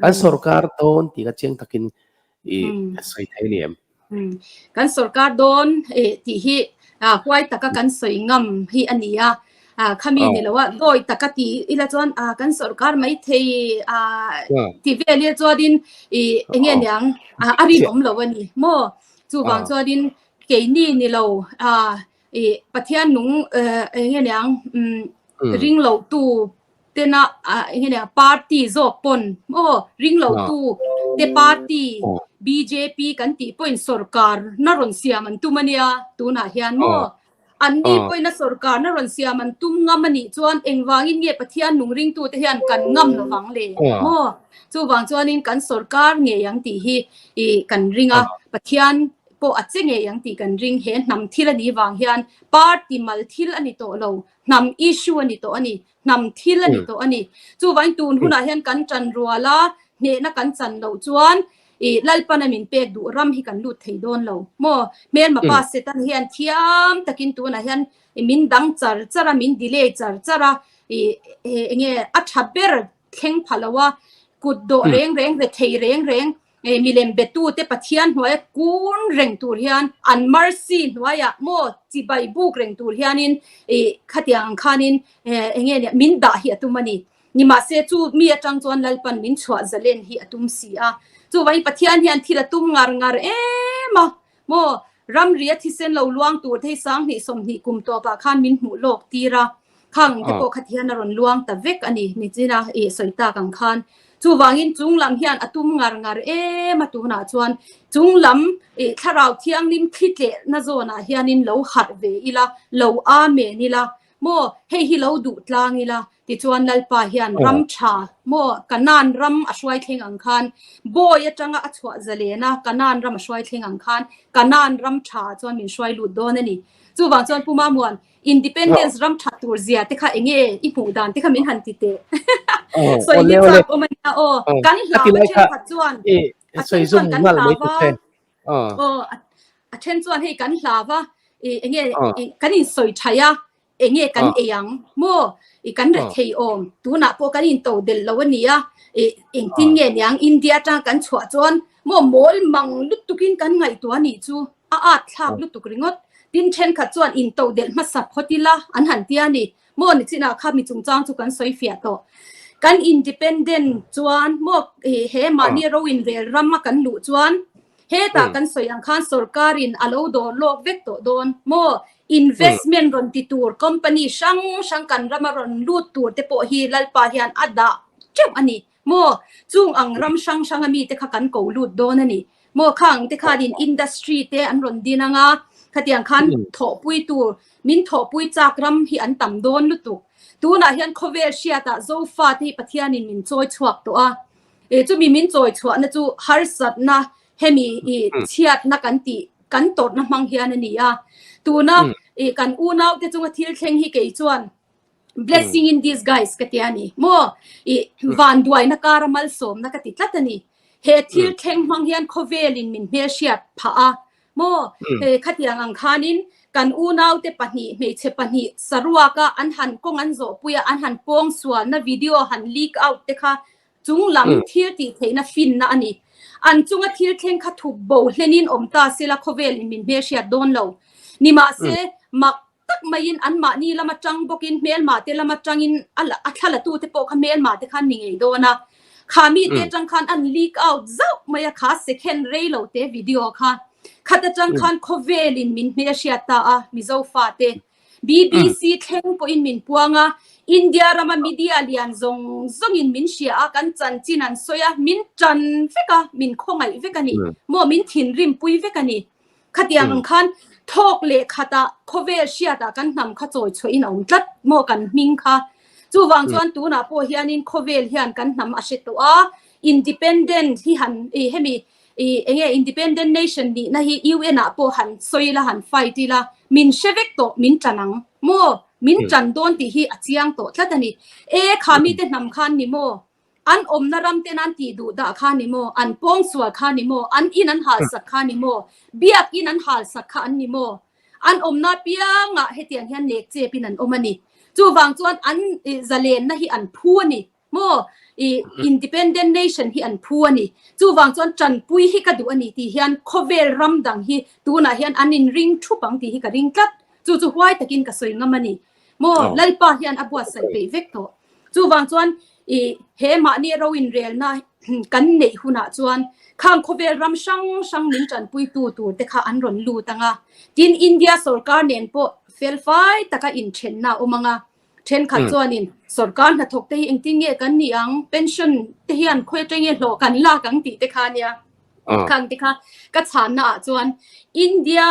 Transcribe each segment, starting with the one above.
Kan sorkar dawn tih kha chiang takin i sawi thei a ni em? Kan sorkar dawn tih hi huai taka kan sawi ngam hi a ni a, khami ni lo a, dawi taka ti ila chuan kan sorkar mai thei ti vel ila chuanin eng nge niang a rinawm lo a ni maw? Chuvang chuanin keini ni lo Pathian nung eng nge niang ring lo tu tena eng nge niang party zawk pawn maw ring lo tu te party BJP kan tih pawhin sorkar na rawn siam an tum a nia tunah hian maw an ni pawhin a sorkar na rawn siam an tum ngam a nih chuan engvangin nge Pathian nung ringtu te hian kan ngam lovang le maw chuvang chuanin kan sorkar ngei ang tih hi kan ring a Pathian pawh a che ngei ang tih kan ring he hnam thil a nih vang hian party mal thil a ni tawh lo hnam issue a ni tawh a ni hnam thil a ni tawh a ni. Chuvangin tun hunah hian kan ṭan rual a, hnehna kan chan loh chuan i Lalpana min pek duh ram hi kan lut thei dawn lo maw? Hmelma pa Satan hian thiam takin tunah hian min dang char char a, min delay char char a, i enge a ṭha ber thleng pha lo a, kut dawh reng reng, rethei reng reng, Milem betute Pathian hnuaia kun reng tur hian an mercy hnuaiah maw chibai buk reng tur hianin khatiang ang khanin eng nge nia min dah hi a tum a ni. Nimahse chu mi atang chuan Lalpan min chhuah zalen hi a tum si a. Chuvangin Pathian hian thil a tum ngar ngar em a maw ramria thisen lo luang tur te hi 20 20 kum tawpah khan min hmuh lawk tir a. Khang te pawh kha tihian a rawn luang ta vek a ni nichina i sawi tak ang khan. Chuvangin chung lam hian a tum ngar ngar em a tunah chuan chung lam i thlarau thianghlim thli tlehna zawnah hianin lo harh ve ila, lo amen ila maw hei hi lo duh tlang ila tichuan Lalpa hian ram tha maw Kanan ram a hruai thleng ang khan bawi atanga a chhuah zalen a Kanan ram a hruai thleng ang khan Kanan ram tha chuan min hruai lut dawn a ni. Chuvang chuan Pu Mamuan Independence ram that tur zia te kha enge i hmuh dan te kha min han ti teh. Sawi hi chak awm ania aw. Kan hlau a then khat chuan a then chuan kan hlau a. Aw a then chuan hei kan hlau a enge kan in sawi thai a enge kan ei ang maw i kan re thei awm tunah pawh kan in to del lo ania engtin nge niang India atang kan chhuah chuan maw mawl mang lutukin kan ngaihtuah anih chu. A at thlak lutuk ringawt. Tin thenkhat chuan intodelh hmasa phawt ila an han ti a ni. Maw nichinah kha mi chungchang chu kan sawi fiah tawh. Kan independent chuan maw he mahni ro inrel ram a kan luh chuan hetah kan sawi ang khan sorkarin a lo dawr lawk vek tawh dawn maw investment rawn ti tur company hrang hrang kan rama rawn lut tur te pawh hi Lalpa hian a dah teuh a ni. Maw chung ang ram hrang hrang a mite kha kan ko lut dawn a ni. Maw khang te khanin industry te an rawn din anga khatiang khan thawhpui tur min thawhpui chak ram hi an tam dawn lutuk. Tunah hian khawvel hriatah Zofa te hi Pathianin min chawi chhuak tawh a. E chumi min chawi chhuahna chu harsatna hemi i chhiatna kan tih kan tawrhna hmang hian a ni a. Tuna i kan unaute chunga thil thleng hi kei chuan blessing in disguise ka ti a ni maw i van duaina kara malsawmna ka ti tlat a ni he thil thleng hmang hian khawvelin min hmel hriat phah a maw he khatiang ang khanin kan unaute pahnih hmeichhe pahnih saruaka an han kawng an zawh puia an han pawng sualna video han leak out te kha chung lam thil tih theihna finna a ni an chunga thil thleng kha thup bo hlenin awm ta sela khawvelin min hmel hriat dawn lo nimahse mak tak maiin anmahni lama tang bawkin hmelmate lama tangin a thlalatu te pawh kha hmelmate khan ni ngei dawn a. Kha mite atang khan an leak out zauh mai a kha second rei lo te video kha. Khat atang khan khawvelin min hmelhriat ta a Mizo fate. BBC thleng pawhin min puang a, India rama media lian zawng zawngin min hria a, kan chanchin an sawi a, min tan vek a, min khawngaih vek a ni. Maw min thinrim pui vek a ni. Khatiang ang khan thawk leh khatah khawvel hriatah kan hnam kha chawi chhuahin a awm tlat maw kan hming kha. Chuvang chuan tunah pawh hianin khawvel hian kan hnam a hre tawh a, independent hi han i hemi i enge independent nation nihna hi UN ah pawh han sawi ila han fight ila min hre vek tawh min tan ang maw min tan dawn tih hi a chiang tawh tlat a ni. E kha mite hnam khan ni maw An awmna ram ten an tih duh dah kha ni maw? An pawngsual kha ni maw? An in an halsak kha ni maw? Biak in an halsak kha an ni maw? An awmna piangah hetiang hian nek chepin an awm a ni. Chuvang chuan an zalenna hi an phu a ni maw? I independent nation hi an phu a ni. Chuvang chuan tanpui hi ka duh a ni tih hian khawvel ram dang hi tunah hian an inring thup ang tih hi ka ring tlat. Chu chu huai takin ka sawi ngam a ni. Maw Lalpa hian a buatsaih peih vek tawh. Chuvang chuan i he mahni ro inrelna kan neih hunah chuan khang khawvel ram hrang hrang min tanpuitu tur te kha an rawn lut ang a. Tin, India sorkar nen pawh felfai taka inthenna a awm ang a. Thenkhat chuanin sorkar hnathawk te hi engtin nge kan nih ang, pension te hian khawi atang nge hlawh kan lak ang tih te kha a nia. Khang te kha ka chhanna ah chuan India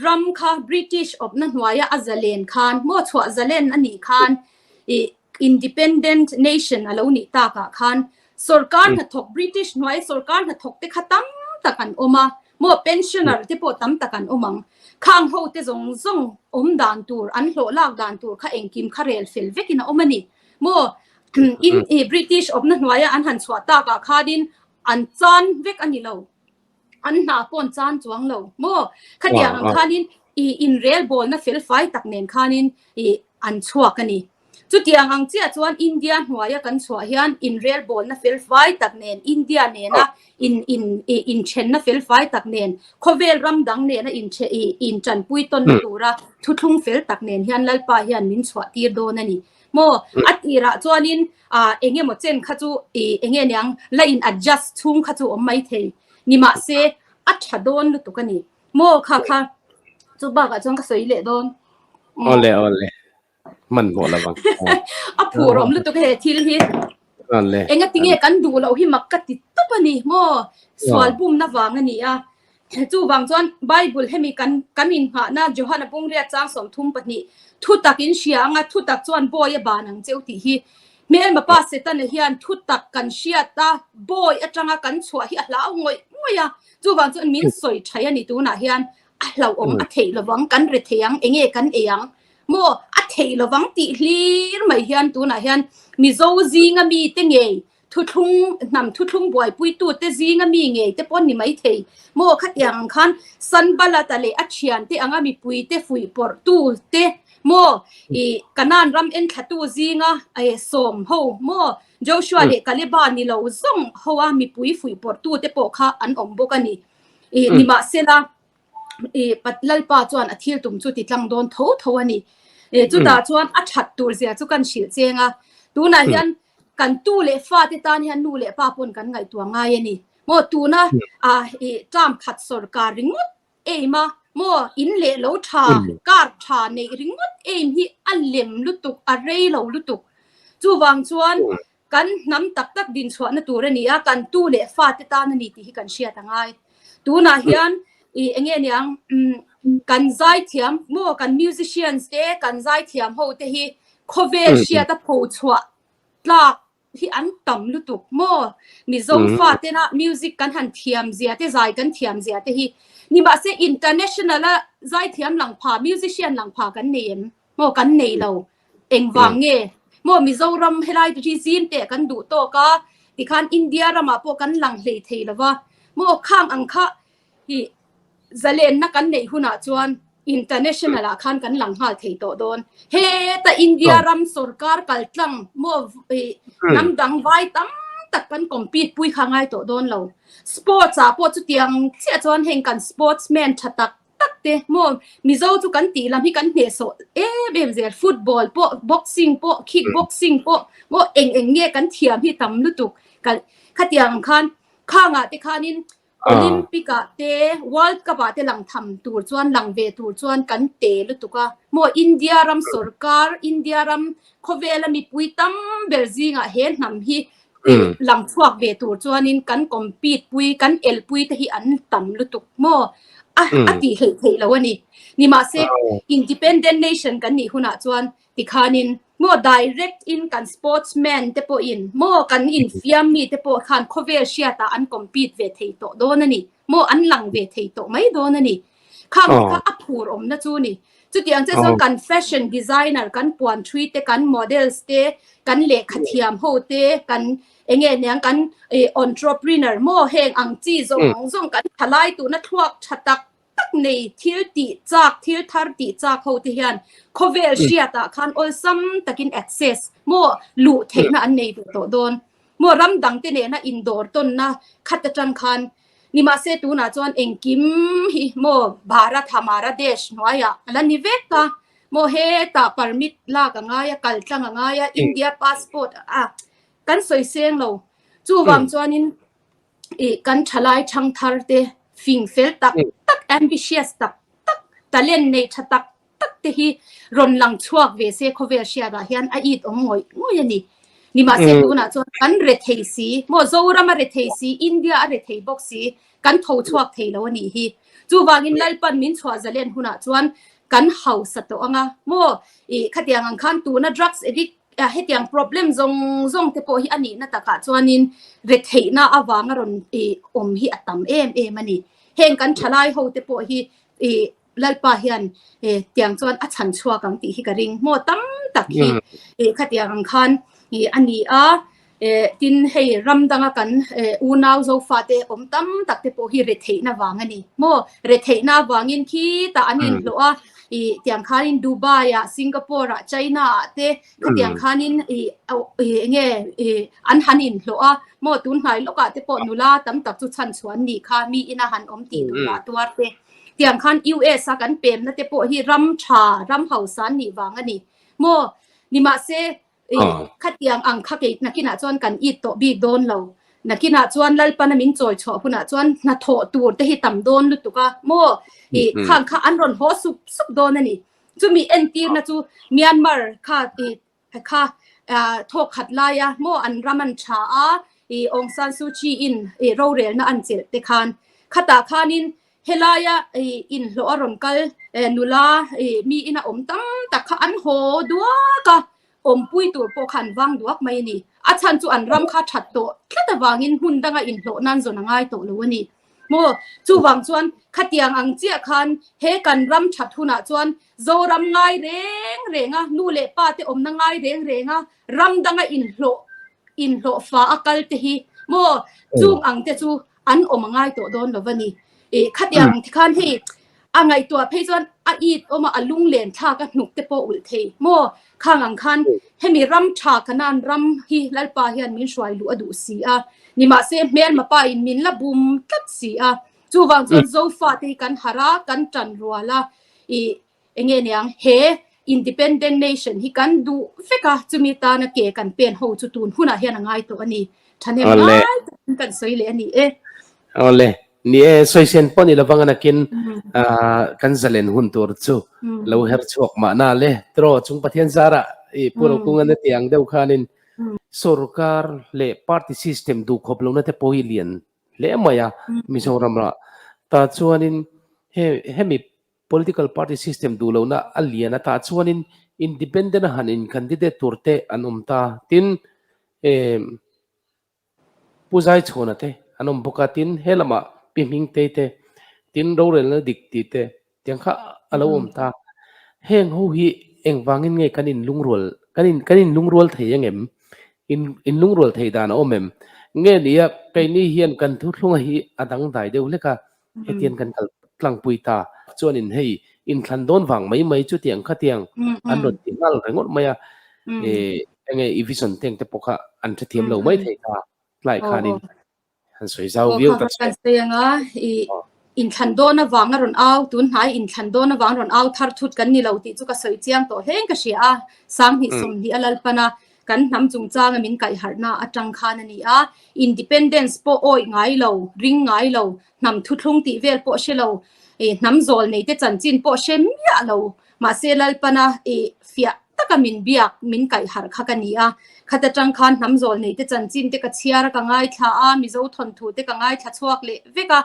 ram kha British awpna hnuaia a zalen khan maw chhuah zalen a nih khan ih independent nation a lo nih takah khan sorkar hnathawk British hnuai sorkar hnathawk te kha tam tak an awm a. Maw pensioner te pawh tam tak an awm ang. Khang ho te zawng zawng awm dan tur, an hlawh lak dan tur kha engkim kha rel fel vekin a awm a ni. Maw in i British awmna hnuaia an han chhuah takah khanin an chan vek a ni lo. An hna pawh an chan chuang lo. Maw khatiang ang khanin i inrelbawlna fel fai tak nen khanin i an chhuak a ni. Chutiang ang chiah chuan India hnuaia kan chhuah hian inrelbawlna felfai tak nen, India nena in in inthenna felfai tak nen, khawvel ram dang nena inthe ih intanpui tawnna tura thuthlung fel tak nen hian Lalpa hian min chhuah tir dawn a ni. Maw a tirah chuanin ah eng emaw chen kha chu ih eng nge niang la in adjust chhung kha chu awm maithei nimahse a tha dawn lutuk a ni. Maw kha kha chu bakah chuan ka sawi leh dawn. Awle awle. Man hmuh lovang. A phur awm lutuk he thil hi. Awle. Enga tinge kan duh loh hi mak ka ti tawp a ni maw? Sual bumna vang a ni a. Chu vang chuan Bible hemi kan kan inngahna Johana Pungriat chang 32 thutak in hria anga thutak chuan bawi a ban ang cheu tih hi hmelma pa Setana hian thutak kan hriat a bawi atanga kan chhuah hi a hlau ngawih ngawih a. Chuvang chuan min sawi thai a ni tunah hian a hlauhawm a theih lovang kan ri thei ang enge kan ei ang maw a theih lovang tih hlir mai hian tunah hian Mizo zinga mi te ngei thuthlung hnam thuthlung buaipuitu te zinga mi ngei te pawh ni mai thei maw khatiang ang khan Sanbalata leh a thian te anga mipui te fuih pawrh tu te maw i Kanan ram enthlatu zinga sawm ho maw Joshua leh Kaleba ni lo zawng ho a mipui fuih pawrh tu te pawh kha an awm bawk a ni. I nimahsela i Lalpa chuan a thil tum chu ti tlang dawn tho tho a ni. Chutah chuan a that tur zia chu kan hrilh cheng a. Tunah hian kan tu leh fa te tan hian nu leh pa pawn kan ngaihtuah ngai a ni. Maw tuna i term khat sorkar ringawt aim a, maw in leh lo tha, car tha neih ringawt aim hi a lem lutuk, a rei lo lutuk. Chuvang chuan kan hnam tak tak din chhuahna tur a ni a, kan tu leh fa te tan a ni tih hi kan hriat a ngai. Tunah hian i enge niang kan zaithiam maw kan musicians te kan zaithiam ho te hi khawvel hriat a pho chhuah tlak hi an tam lutuk maw Mizo fa tena music kan han thiam zia te zai kan thiam zia te hi nimahse international a zaithiam lang pha musician lang pha kan nei em maw kan nei lo engvang nge maw Mizoram helai te hi zim teh kan duh tawk a tikhan India ramah pawh kan lang hlei thei lova maw khang ang kha hi zalenna kan neih hunah chuan international ah khan kan lang nghal thei tawh dawn. Heta India ram sorkar kal tlang maw hnam dang vai tam tak kan compete pui kha ngai tawh dawn lo. Sports ah pawh chutiang chiah chuan heng kan sportsman tha tak tak te maw Mizo chu kan tih lam hi kan hnehsawh em em zel. Football pawh, boxing pawh, kick boxing pawh maw eng eng nge kan thiam hi tam lutuk. Khatiang khan khangah te khanin Olympic ah te World Cup ah te lang tham tur chuan lang ve tur chuan kan te lutuk a maw India ram sorkar India ram khawvela mipui tam ber zingah he hnam hi lang chhuak ve tur chuanin kan compete pui kan elpui te hi an tam lutuk maw a a tih hleih theih lo a ni. Nimahse independent nation kan nih hunah chuan Tikhanin maw direct in kan sportsman te pawhin maw kan infiam mi te pawh khan khawvel hriatah an compete ve thei tawh dawn a ni. Maw an lang ve thei tawh mai dawn a ni. Khang te kha a phur awmna chu a ni. Chutiang che chuan kan fashion designer, kan puanthui te, kan models te, kan lehkha thiam ho te, kan enge niang kan entrepreneur maw heng ang chi zawng zawng kan thalai tuna thluak tha tak tak nei thil tih chak, thil thar tih chak ho te hian khawvel hriatah khan awlsam takin access maw luh theihna an nei ve tawh dawn. Maw ram dangte nena indawr tawnna khat atang khan nimahse tunah chuan engkim hi maw Bharat Hamara Desh hnuaiah a la ni vek a, maw hetah permit lak a ngai a, kal tlang a ngai a, India passport a kan sawi seng lo. Chuvang chuanin ih kan thalai thangthar te fing fel tak tak ambitious tak tak talent nei tha tak tak te hi rawn lang chhuak ve se khawvel hriat ah hian a it awm ngawih ngawih a ni. Nimahse tunah chuan kan re thei si, maw Zoram a re thei si, India a re thei bawk si, kan tho chhuak thei lo a nih hi. Chuvangin Lalpan min chhuah zalen hunah chuan kan hausa tawh anga maw ih khatiang ang khan tuna drugs addict hetiang problem zawng zawng te pawh hi a nihna takah chuanin retheihna avanga rawn ih awm hi a tam em em a ni. Heng kan thalai ho te pawh hi ih Lalpa hian eh tiang chuan a chhan chhuak ang tih hi ka ring. Maw tam tak hi eh khatiang ang khan ih a ni a, eh tin hei ram danga kan eh unau Zofate awm tam tak te pawh hi retheihna vang a ni. Maw retheihna vangin khitah an inhlawh a, ih tiang khanin Dubai ah, Singapore ah, China ah te khatiang khanin ih eng nge ih an han inhlawh a, maw tun hnai lawkah te pawh nula tam tak chu chhan chhuah an nih kha mi ina han awm tih duh lah tuar te. Tiang khan US a kan pemna te pawh hi ram tha, ram hausa an nih vang a ni. Maw? Nimahse, khatiang ang kha kei nakinah chuan kan it tawh bik dawn lo. Nakinah chuan Lalpana min chawi chhuah hunah chuan hnathawh tur te hi tam dawn lutuk a. Maw? Khang kha an rawn haw sup sup dawn a ni. Chumi entirna chu Myanmar kha Kha thawk khat laia maw an ram an tha a, i Aung San Suu Kyi in i rorelna an chelh te khan khatah khanin helaia i inhlawh a rawn kal nula i mi ina awm tam tak kha an haw duak a, awmpui tur pawh kha an vang duak mai a ni. A chhan chu an ram kha that tawh tlat avangin hmun danga inhlawh nan zawn a ngai tawh lo a ni. Maw? Chuvang chuan khatiang ang chiah khan he kan ram that hunah chuan Zoram ngai reng reng a, nu leh pa te awmna ngai reng reng a, ram danga inhlawh inhlawh fa a kal te hi maw chung ang te chu an awm a ngai tawh dawn lo va ni. Ih khatiang ang te khan hei a ngaihtuah phei chuan a it awm a, a lunglen thlak a hnuk te pawh ulh thei maw? Khang ang khan hemi ram tha Kanan ram hi Lalpa hian min hruai luh a duh si a, nimahse hmelma pa in min la bum tlat si a, chuvang chuan Zofa te hi kan harh a, kan tan rual a, i enge niang he independent nation hi kan duh vek a, chumi tana ke kan pen ho chu tun hunah hian a ngai tawh a ni. Thahnem ngai takin kan sawi leh a ni e. Awle, ni e, sawi sen pawh ni lovang a nakin kan zalen hun tur chu lo her chhuak mahna le. Tiraw, chung Pathian zarah i Pu Rokunga na ti ang deuh khanin sorkar leh party system duhkhawp lohna te pawh hi lian hle mai a Mizoram ah. Tah chuanin he hemi political party system duh lohna a lian a, tah chuanin independent a han in candidate tur te an awm ta. Tin, Pu Zaichhawna te an awm bawk a, tin he lamah Pi Hmingtei te, tin rorelna dik tih te tiang kha a lo awm ta. Heng ho hi engvangin nge kan inlungrual, kan in kan inlungrual thei angem? In inlungrual thei dan a awm em? Nge nia keini hian kan thuthlunga hi a dangdai deuh hlek a, hetiang kan kal tlangpui ta. Chuanin hei inthlan dawn vang mai mai chutiang khatiang an rawn ti nghal ringawt mai a, enge i vision teng te pawh kha an hrethiam lo mai thei ta tlai khanin han sawi zau viau ta che. Kan sawi anga i inthlan dawn avang a rawn au tun hnai inthlan dawn avang rawn au thar thut kan ni lo tih chu ka sawi chiang tawh hleng ka hria a, sanghnih sawmhnih a lalpan a, Kan hnam chungchanga min kaihharhna atang khan a ni a, independence pawh awih ngai lo, ring ngai lo, hnam thuthlung tih vel pawh hre lo, hnam zawl nei te chanchin pawh hre miah lo, mahse Lalpana fiah taka min biak, min kaihharh kha ka ni a. Khat atang khan hnam zawl nei te chanchin te ka chhiar a, ka ngaithla a, Mizo thawnthu te ka ngaithla chhuak leh vek a,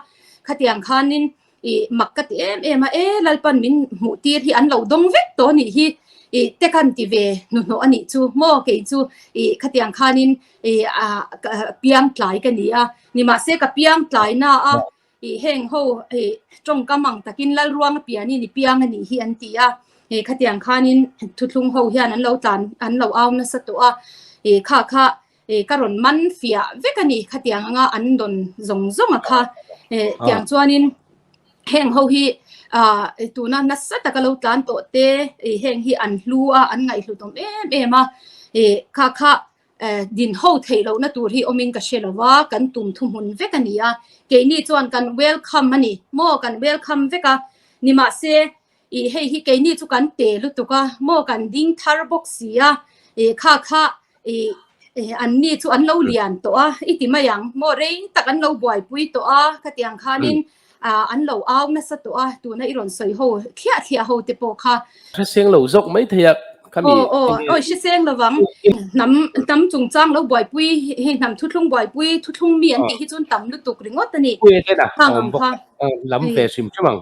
khatiang khanin I mak ka ti em em a, e Lalpan min hmuh tir hi an lo dawng vek tawh anih hi, i te kan ti ve hnuhnawh anih chu maw kei chu i khatiang khanin i a piang tlai ka ni a, nimahse ka piang tlai na a i heng ho i tawngkam ang takin Lalruanga pianin i piang anih hi an ti a, i khatiang khanin thuthlung ho hian an lo tlan an lo au nasa tawh a, i kha kha E ka rawn man fiah vek a ni khatiang anga an dawn zawng zawng a kha. E tiang chuanin heng ho hi ah tuna nasa taka lo tlan tawh te e heng hi an hlu a an ngaihhlut awm em em a. E kha kha Din ho theih lohna tur hi awmin ka hre lo va, kan tum thuhmun vek a ni a, keini chuan kan welcome a ni maw, kan welcome vek a, nimahse ih hei hi keini chu kan te lutuk a maw, kan ding thar bawk si a, ih kha kha ih an ni chu an lo lian tawh a i ti mai ang maw, rei tak an lo buaipui tawh a, khatiang khanin an lo au nasa tawh a, tuna i rawn sawi ho thliah thliah ho te pawh kha. Hriseng lo zawk mai thei a khami. Aw aw awi hriseng lovang hnam hnam chungchang lo buaipui hei hnam thuthlung buaipui thuthlung mi an tih hi chuan tam lutuk ringawt a ni. Puia te na awm bawk lam ve hrim hrim ang.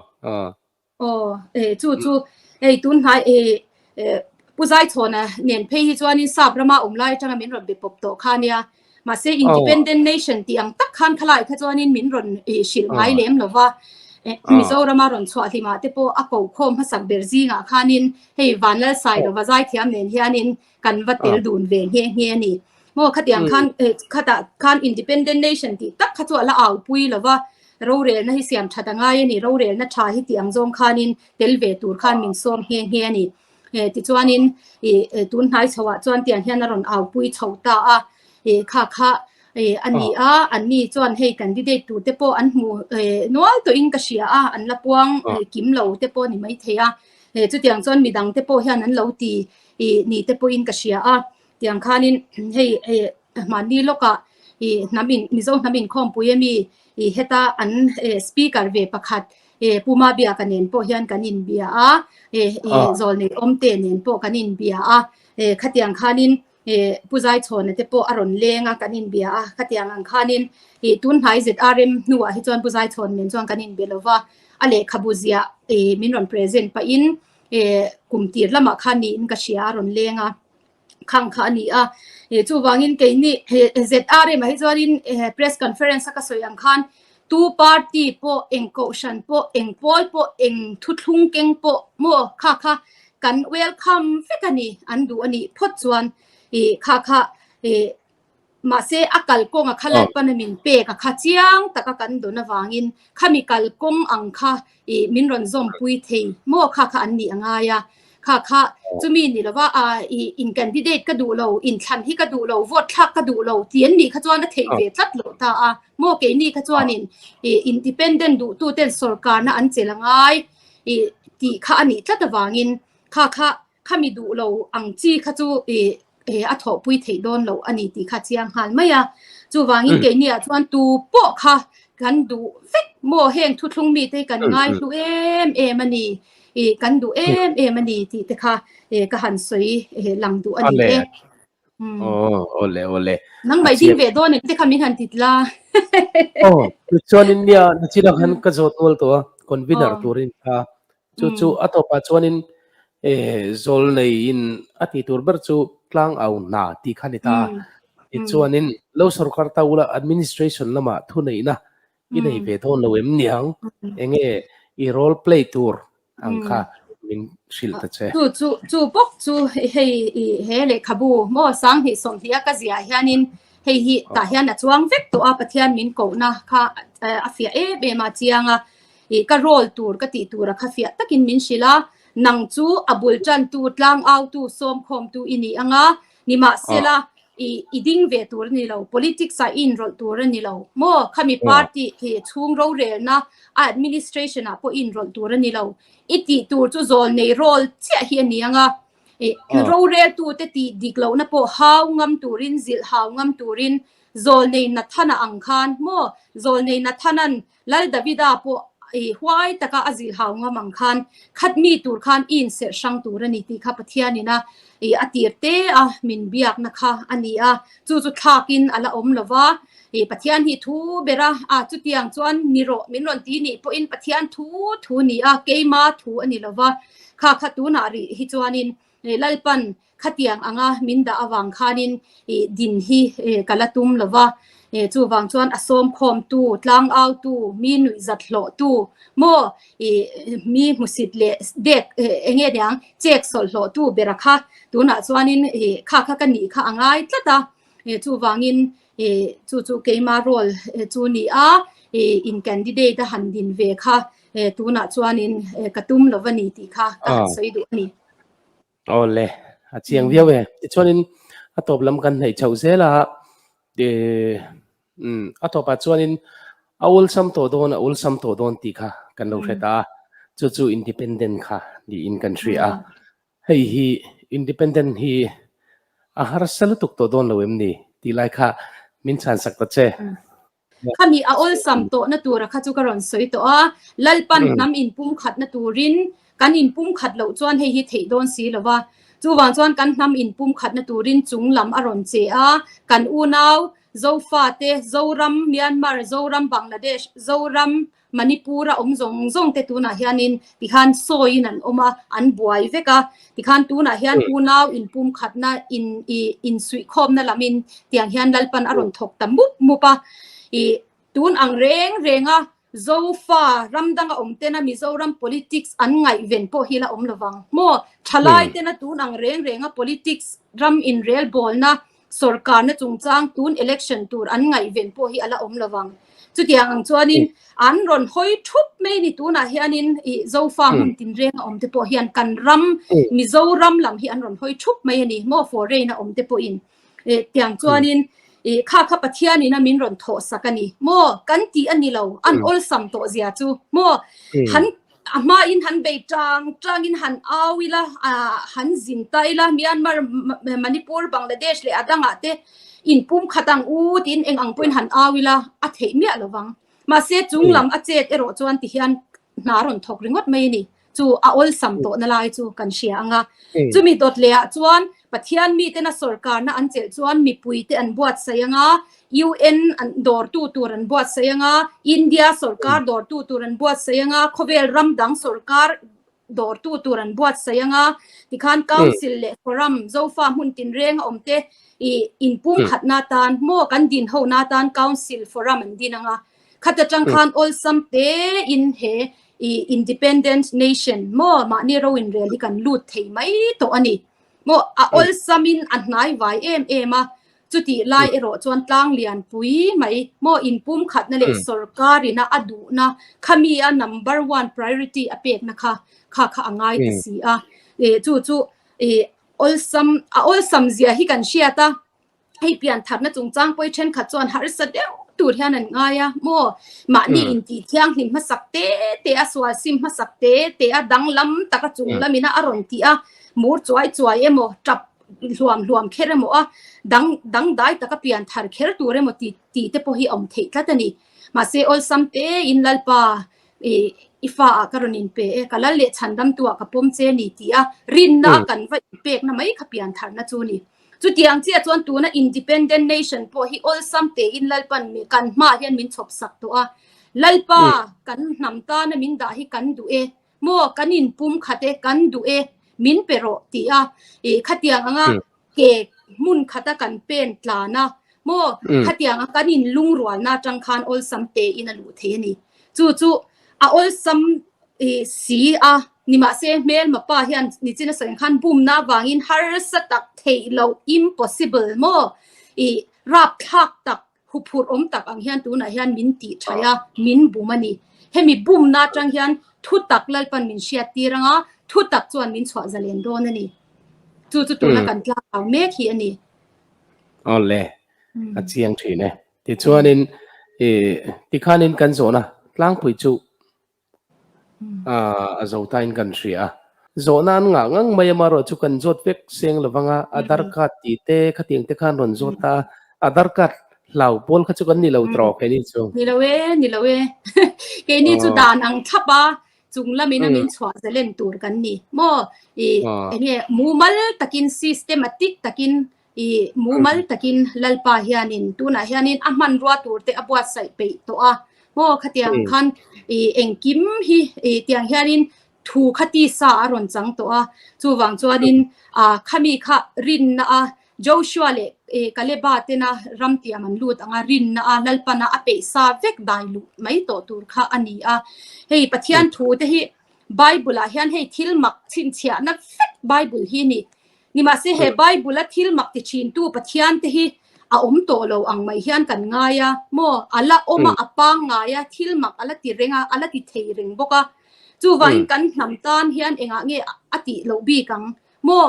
Aw, eh, chu chu hei tun hnai eh, eh, Pu Zaichhawna nen phei hi chuanin sap rama awm lai atanga min rawn be pawp tawh kha nia. Mahse independent nation tih ang tak khan khalai kha chuanin min rawn eh, hrilh ngai lem lo va. Eh, Mizorama rawn chhuah hlimah te pawh a ko khawm hmasak ber zingah khanin hei Vanlalsailova zaithiam nen hianin kan va tel dun ve nghe nghe a ni. Maw khatiang khan eh, khatah khan independent nation tih tak kha chu a la aupui lo va. Rorelna hi siam that a ngai a ni, rorelna tha hi tih ang zawng khanin tel ve tur khan min sawm nghe nghe a ni. Eh, tichuanin ih tun hnai chhoah chuan tiang hian a rawn aupui chho ta a, ih kha kha ih a ni a, an ni chuan hei candidate tur te pawh an hmu eh nual tawhin ka hria a, an la puang kim lo te pawh a ni maithei a, eh chutiang chuan midang te pawh hian an lo ti ih ni te pawhin ka hria a, tiang khanin hei eh Mahni lawkah ih hnam in Mizo hnam inkhawmpui ami ih heta an eh speaker ve pakhat eh Pu Mabiaka nen pawh hian kan inbia a, eh ih zawlnei awmte nen pawh kan inbia a, eh khatiang khanin eh Pu Zaichhawna te pawh a rawn leng a kan inbia a, khatiang ang khanin ih tun hnai ZRM hnuah hi chuan Pu Zaichhawn nen chuan kan inbe lo va, a lehkhabu ziah ih min rawn present pahin eh kum tir lamah khan niin ka hria a rawn leng a. khang kha a ni a. Eh, chuvangin keini ZRM ah hi chuanin eh, press conference a ka sawi ang khan tu party pawh eng kohhran pawh eng pawl pawh eng thuthlung keng pawh maw kha kha kan welcome vek a ni an duh a nih phawt chuan eh, kha kha eh, Mahse, a kalkawng a kha Lalpan a min pek a kha chiang taka kan dawn avangin khami kalkawng ang kha ih min rawn zawmpui thei maw kha kha an nih a ngai a. Kha kha chumi ni lova a ih in candidate ka duh lo, inthlan hi ka duh lo, vote thlak ka duh lo tih an nih kha chuan a theih ve tlat loh ta a. Maw keini kha chuanin ih independent duhtuten sawrkarna an chelh a ngai ih tih kha a nih tlat avangin kha kha Khami duh lo ang chi kha chu i a thawhpui theih dawn loh a ni tih kha chiang nghal mai a. Chuvangin keiniah chuan tu pawh kha kan duh vek maw heng thuthlung mite hi kan ngaihlu em em a ni, i kan duh em em a ni tih te kha ka han sawi lang duh a ni e. Aw, awle awle. Nang mai ding ve dawn em te kha min han tit la. Aw, chuanin nia nachin ah khan ka zawt nual tawh a, convener turin kha Chu chu a tawpah chuanin zawlneiin a tih tur ber chu tlang au hna tih kha a ni ta a. Tichuanin lo sorkar ta ula administration lamah thuneihna i nei ve dawn lo em niang? Enge i role play tur ang kha min hrilh ta che. Chu chu chu bawk chu hei i he lehkhabu maw 20 sawmhnih a ka ziah hianin hei hi tah hian a chuang vek tawh a Pathian min kohna kha a fiah em em a chiang a. Ih, ka role tur ka tih tura kha fiah takin min hrilh a, nang chu a bul tantu, tlangautu, sawmkhawmtu i ni ang a, nimahsela ih, i ding ve tur a ni lo, politics ah i inrawlh tur a ni lo maw, khami party hi chhung rorelna a administration ah pawh i inrawlh tur a ni lo, i tih tur chu zawlnei role chiah hi a ni ang a, ih, roreltute tih dik lohna pawh hau ngam turin, zilh hau ngam turin zawlnei Nathana ang khan maw, zawlnei Nathana'n Lal Davida pawh i huai taka a zilhau ngam ang khan khat mi tur khan i inserh hrang tur a ni tih kha Pathianin a i a tir te a min biakna kha a ni a, chu chu thlakin a la awm lo va, i Pathian hi thu ber a, a chutiang chuan ni rawh min rawn ti nih pawhin Pathian thu thu ni a, keima thu a ni lo va, kha kha tunah rih hi chuanin Lalpan khatiang anga min dah avang khanin din hi ka la tum lo va, chuvang chuan a sawmkhawmtu, tlangautu, mi nuihzat hlawhtu maw mi hmusit leh dek eng nge niang chek sawlh hlawhtu bera kha tunah chuanin kha kha ka nih kha a ngai tlat a, chuvangin chu chu keima role chu ni a, in candidate a han din ve kha tunah chuanin ka tum lo va ni tih kha ka han sawi duh a ni. Awle, a chiang viau e. Tichuanin A tawp lam kan hnaih chhoh zel a, a tawpah chuanin a awlsam tawh dawn, a awlsam tawh dawn tih kha kan lo hre ta a, chu chu independent kha niin kan hria a. Hei hi independent hi a harsa lutuk tawh dawn lo em ni tih lai kha min chhansak ta che. Khami a awlsam tawhna tura kha chu ka rawn sawi tawh a, Lalpan hnam inpumkhatna turin kan inpumkhat loh chuan hei hi theih dawn si lo va. Chuvang chuan kan hnam inpumkhatna turin chung lam a rawn che a, kan unau Zofate, Zoram, Myanmar, Zoram, Bangladesh, Zoram, Manipur a awm zawng zawng te tunah hianin tikhan sawiin an awm a, an buai vek a. Tikhan tunah hian unau inpumkhatna in i insuihkhawmna lamin tiang hian Lalpan a rawn thawk ta mup mup a. I tun ang reng reng a Zofa ram danga awm tena Mizoram politics an ngaihven pawh hi la awm lovang maw? Thalai tena tun ang reng reng a politics ram inrelbawlna Sorkarna chungchang tun election tur an ngaihven pawh hi a la awm lo vang. Chutiang ang chuanin an rawn hawi thup mai ni tunah hianin i Zofa hmun tinreng a awm te pawh hian kan ram Mizoram lam hi an rawn hawi thup mai a ni maw foreign a awm te pawhin. Tiang chuanin i kha kha Pathianin a min rawn thawh sak a ni maw kan tih a ni lo an awlsam tawh zia chu maw han A hmain han bei tang tangin han au ila, han zin ta ila, Myanmar, Manipur, Bangladesh leh a dangah te inpum khat ang u tiin eng ang pawhin han au ila a theih miah lo vang. Mahse chung lam a chet erawh chuan tihian hna rawn thawk ringawt mai a ni. Chu a awlsam tawhna lai chu kan hria ang a. Chumi dawt lehah chuan Pathian mitena sorkarna an chelh chuan mipuite an buatsaih ang a, UN an dawrtu tur an buatsaih ang a, India sorkar dawrtu tur an buatsaih ang a, khawvel ram dang sorkar dawrtu tur an buatsaih ang a, tikhan Council leh Forum Zofa hmun tinreng a awm te i inpumkhatna atan maw kan din hona atan Council Forum an din ang a, khata tang khan awlsam te in he i Independent Nation maw mahni ro inrel hi kan lut thei mai tawh a ni. Maw a awlsam in a hnai vai em em a, Chutih lai erawh chuan tlang lian pui mai maw inpumkhatna leh sorkar ina a duhna khami a number one priority a pekna kha kha kha a ngai ta si a. E chu chu e awlsam a awlsam zia hi kan hriat a, hei pian tharna chungchang pawi thenkhat chuan harsa deuh tur hian an ngai a maw mahni intih thianghlim hmasak te te a sual sim hmasak te te a danglam taka chung lamina a rawn tih a mur chuai chuai emaw tap hluam hluam kher emaw a dang dang dai taka pian thar kher tur emaw ti tih te pawh hi a awm theih tlat a ni. Mahse awlsam te in Lalpa i i fa ah ka rawn in pe e, ka lal leh chhandam tu ah ka pawm che ni tih a rinna a kan va in pek na mai kha pian thar na chu ni. Chutiang chiah chuan tuna independent nation pawh hi awlsam te in Lalpan kan hmaah hian min chhawp sak tawh a, Lalpa kan hnam tana min dah hi kan duh e, Maw kan in pum khat e, kan duh e, min pe rawh tih a, ih khatiang anga ke hmun khata kan pen tlan a, maw khatiang a kan in lungrualna atang khan awlsam te in a luh thei a ni. Chu chu a awlsam ih si a, nimahse hmelma pa hian nichin a sawi ang khan bumna avangin harsa tak theih loh, impossible, maw ih rapthlak tak Huphurh awm tak ang hian tunah hian min tih thaih a, min bum a ni. Hemi bumna atang hian thu tak Lalpan min hriat tir ang a, thu tak chuan min chhuah zalen dawn a ni. Chu chu tuna kan tlangau mek hi a ni. Awle, a chiang thin e. Tichuanin, tikhanin kan zawhna tlangpui chu A zo tain kan hria a. Zawhna an ngah ngang mai amarawh chu kan zawt vek seng lo vang a, Aadhaar card tih te khatiang te khan rawn zawt ta a, Aadhaar card hlau pawl kha chu kan ni lo tawh keini chu. Ni lo e, ni lo e. Keini chu dan ang thlap a, chung lamin a min chhuah zalen tur kan ni maw? I enge mumal takin systematic takin I mumal takin Lalpa hianin tunah hianin a hmanrua turte a buatsaih peih tawh a, maw khatiang khan i engkim hi i tiang hianin thu kha tisa a rawn chang tawh a, chuvang chuanin a khami kha rinna a Joshua leh i Kaleba tena ramtiam an lut anga rinna a Lalpana a peihsa vek dai luh mai tawh tur kha a ni a, hei Pathian thu te hi Bible ah hian hei thil mak chhinchhiahna vek Bible hi a ni. Nimahse he Bible a thil mak ti thintu Pathian te hi a awm tawh lo ang mai hian kan ngai a maw? A la awm a, a pangngai a, thil mak a la ti reng a, a la ti thei reng bawk a. Chuvangin kan hnam tan hian engah nge a tih loh bik ang maw?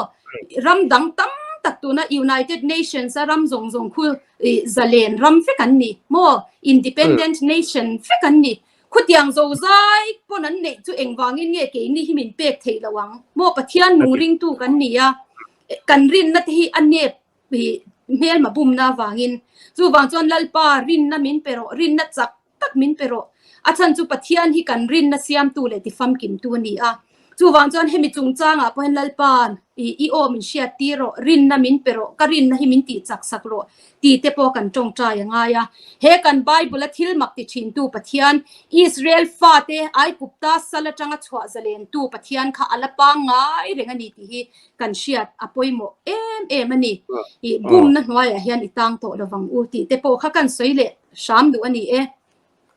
Ram dang tam tak tuna United Nations a ram zawng zawng khu zalen ram vek an ni maw independent nation vek an ni. Khutiang zozai pawn an neih chu engvangin nge keini hi min pek theih lo ang maw Pathian nung ringtu kan ni a kan rinna te hi a nep hmelma bumna avangin chuvang chuan Lalpa rinna min pe rawh rinna chak tak min pe rawh. A chhan chu Pathian hi kan rinna siamtu leh tifamkimtu a ni a. Chuvang chuan hemi chungchangah pawh hian Lalpa'n i i aw min hriat tir rawh, rinna min pe rawh, ka rinna hi min tihchak sak rawh tih te pawh kan tawngtai a ngai a. He kan Bible-a thil mak ti thintu Pathian, Israel fate Aigupta sal atanga chhuah zalentu Pathian kha a la pangngai reng a ni tih hi kan hriat a pawimawh em em a ni. I bumna hnuaiah hian i tang tawh lovang u tih te pawh kha kan sawi leh hram duh a ni e.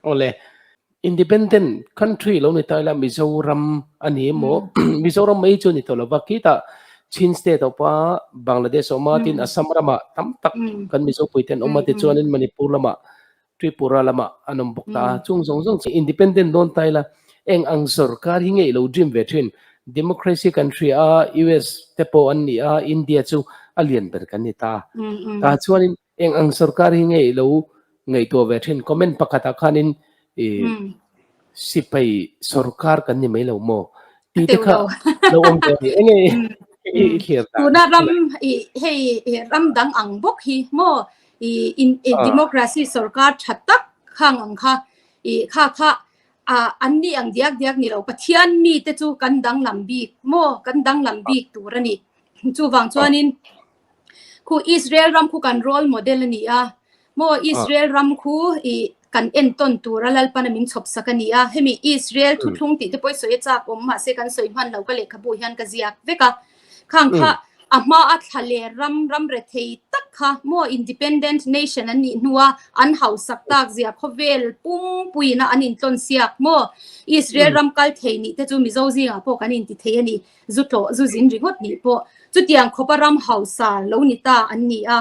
Awle, Independent country lo ni ta ila Mizoram a ni emaw, Mizoram mai chu a ni tawh lova, khitah Chin state a awm a, Bangladesh a awm a, tin Assam ramah tam tak kan Mizo puite an awm a, tichuanin Manipur lamah, Tripura lamah an awm bawk ta a, chung zawng zawng chu independent dawn ta ila eng ang sorkar hi nge i lo dream ve thin? Democracy country a US te pawh an ni a, India chu a lian ber kan ni ta. Tah chuanin Eng ang sorkar hi nge i lo ngaihtuah ve thin? Comment pakhatah khanin i sipai sorkar kan ni mai lo maw? Tih te kha lo awm ve a ni. Enge i thlir dan? Tuna ram i hei ram dang ang bawk hi maw i i democracy sorkar tha tak khang ang kha i kha kha a an ni ang diak diak ni lo Pathian mi te chu kan danglam bik maw kan danglam bik tur a ni. Chuvang chuanin Khu Israel ram khu kan role model a ni a, maw Israel ram khu i kan entawn tura Lalpana min chhawp sak a ni a, hemi Israel thuthlung tih te pawh i sawi a chak awm mahse kan sawi hman lo ka lehkhabu hian ka ziak vek a, khang kha a hma a thla leh ram ram rethei tak kha maw independent nation an nih hnua an hausak tak zia khawvel pumpuiin a an intlawn siak maw Israel ram kal thei nih te chu Mizo zingah pawh kan inti thei a ni. zu tlawh zu zin ringawt nih pawh chutiang khawpa ram hausa lo ni ta an ni a,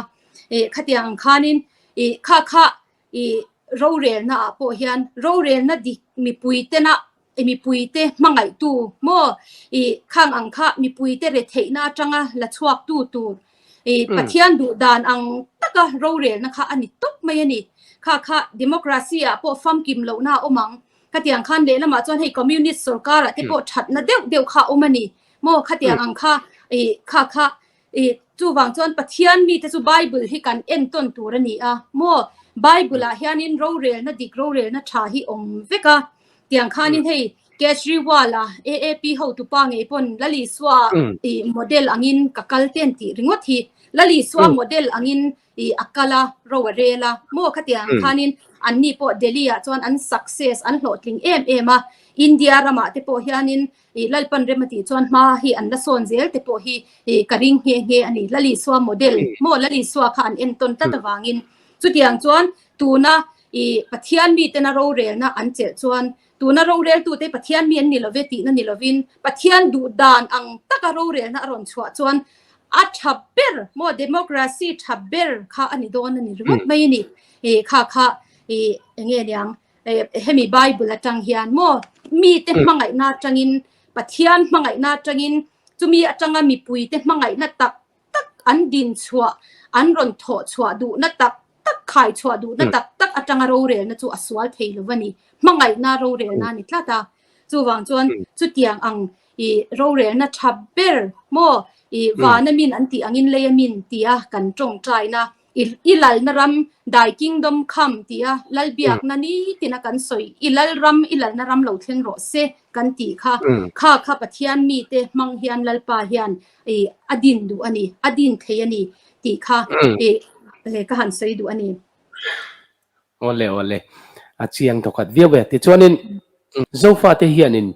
ih khatiang ang khanin ih kha kha ih rorelna ah pawh hian rorelna dik mipui tena ih mipui te hmangaihtu maw ih khang ang kha mipui te retheihna atanga la chhuak tu tur ih Pathian duh dan ang taka rorelna kha a ni tawp mai a ni, kha kha democracy ah pawh famkim lohna a awm ang. Khatiang khan lehlamah chuan hei communist sorkarah te pawh thatna deuh deuh kha a awm a ni maw khatiang ang kha ih kha kha ih chuvang chuan Pathian mite chu Bible hi kan entawn tur a ni a maw Bible ah hianin rorelna dik rorelna tha hi awm vek a tiang khanin hei Kejriwal a AAP hotupa ngei pawn Lalisua ih model angin ka kal ten tih ringawt hi Lalisua model angin i a kal a, ro a rel a, maw khatiang ang khanin anni pawh Delhi ah chuan an success an hlawhtling em em a, India ramah te pawh hianin i Lalpan rem a tih chuan hma hi an la sawn zel te pawh hi i ka ring nghe nghe a ni. Lalisua model maw Lalisua kha an entawn tlat avangin chutiang chuan tuna i Pathian mitena rorelna an chelh chuan tuna roreltute Pathian mi an ni love tihna ni lovin Pathian duh dan ang taka rorelna a rawn chhuah chuan A tha ber maw democracy tha ber kha a ni dawn a ni ringawt mai a ni. I kha kha i enge niang hemi Bible atang hian maw mite hmangaihna atangin Pathian hmangaihna atangin chumi atanga mipuite hmangaihna tak tak an din chhuah an rawn thawh chhuah duhna tak tak khai chhuah duhna tak tak atanga rorelna chu a sual thei lo a ni. Hmangaihna rorelna a ni tlat a. Chuvang chuan chutiang ang i rorelna tha ber maw i vana min an tih angin leia min tia kan tawngtaina i i lalna ram thy kingdom come tia lalbiakna nitina kan sawi i lalram i lalna ram lo thleng rawh se kan tih kha kha kha Pathian mite hmang hian Lalpa hian i a din duh a ni a din thei a ni tih kha i ka han sawi duh a ni. Awle awle, a chiang thawkhat viau e. Tichuanin Zofate hianin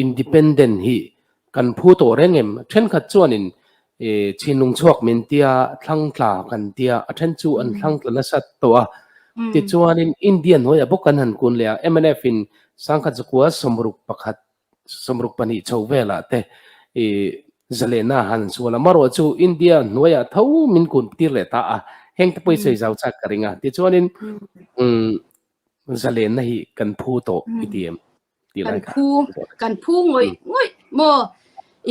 independent hi kan phu tawh reng em? Thenkhat chuanin chhinlung chhuak min tia, thlangtla kan tia, a then chu an thlangtla nasa tawh a. Tichuanin India hnuaiah bawk kan han kun leh a, mnf in sangkhat zakua 61 62 chho velah te i zalehna han sual a, marawh chu India hnuaiah tho min kun tir leh ta a, heng te pawh i sawi zau chak ka ring a, tichuanin umm zalehna hi kan phu tawh i ti em tih Kan lai kha phu kan phu ngawih ngawih maw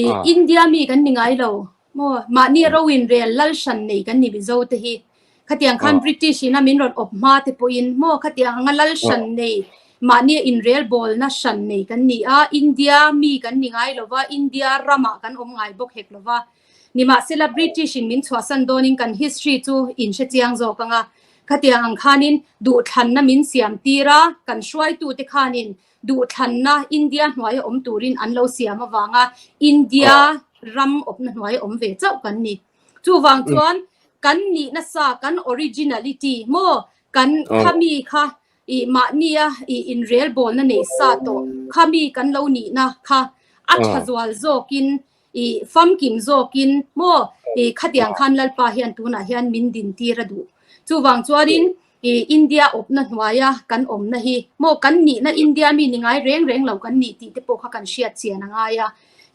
i India mi kan ni ngai lo. Maw mahni ro in rel lal hran nei kan ni Mizo te hi. Khatiang khan British in a min rawn awp hma te pawhin maw khatiang anga lal hran nei mahni in rel bawlna hran nei kan ni a, India mi kan ni ngai lova, India ramah kan awm ngai bawk hek lova. Nimahsela British in min chhuahsan dawnin kan history chu in hre chiang zawk anga khatiang ang khanin duhthlanna min siam tir a, kan hruaitute khanin duhthlanna India hnuaia awm turin an lo siam avanga India ram awpna hnuaia awm ve chauh kan ni. Chuvang chuan kan nihna sa, kan originality maw, kan khami kha i mahnia i inrelbawlna nei sa tawh khami kan lo nihna kha a tha zual zawkin i famkim zawkin maw i khatiang khan Lalpa hian tunah hian min din tir a duh. Chuvang chuanin i India awpna hnuaia kan awmna hi maw kan nihna India mi ni ngai reng reng lo kan nih tih te pawh kha kan hriat chian a ngai a.